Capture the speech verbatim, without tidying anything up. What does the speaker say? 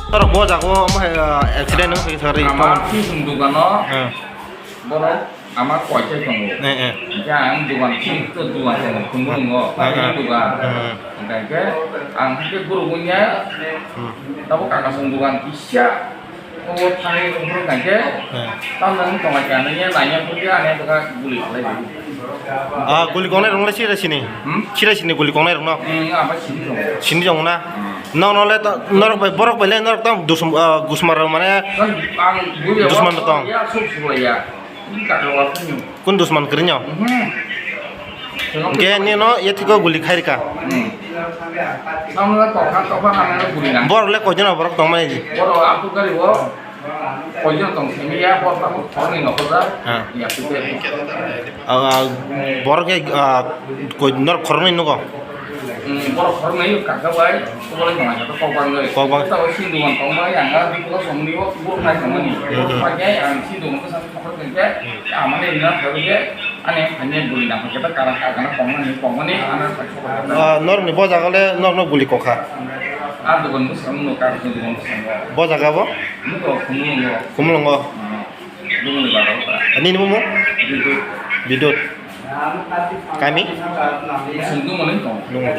Norok bo jago omo hai, ah, accident wng khe sakri. Ama tong. Thisung dugano. Eh. Borok ama koichai tongo. Eh, eh. Hingke ang dugan thisung to dugan tongo, Khumulwngo, eh, eh, Khumulwng dugan. Eh. Hingke ang hingke guruk wngya. Hmm. Tabuk kakasong dugan kisa. O thangwi tongo hingke. Eh. Tamni wng tongo kaya nangya nangya phurkhe ani bwkha guli khlai di. Ah, guli kongnai rok le sira sini. Hmm? Sira sini guli kongnai rok no. Hmm, ama sini rok. Sini rok na. Hmm. Nokno le to, norok bai, borok bai le norok tong dusum, ah, gusmar rok mane. Ang, ang, guli dusman rok tong. Ya, suk suk ya. Ini kaka wa kunyu. Kun dusman krinyo? Mhm. Hingke nino yetiko guli khairika. Hmm. Samla tokha tokha hamya guli na. Borok le koijon borok tongmani. Borok aku gari bo. Koijon tong simi ya, bor tabuk khoroknwi nokho da. Ha. Ya, sute. Ah, borok ke, ah, koi norok khoroknwi nugo? Hmm, borok khoroknwi kaka bai, kubole tong kaka kok bangwi. Kok bang. Tabo sinduman tong bai, ang a bikolo somni o, kubur khai tongmani. Hmm, hmm. Pakai ang sinduman ko sami khorok tengke, hmm, amane ina khorok ke, ani hanya guli na pakai ta karang kaka na tongmani, tongmani, ana pakai khorok. Ah, norokni bo jaga le, norokno guli kokha? Ah, dugan bwskango no, kar dugan bwskango. Bo jaga bo? Nugo, Khumulwngo. Khumulwngo. Hmm. Bumungni bagwi ba. Nini bumung? Bidut. Bidut. Kami? Sungdung mani tong. Lungo.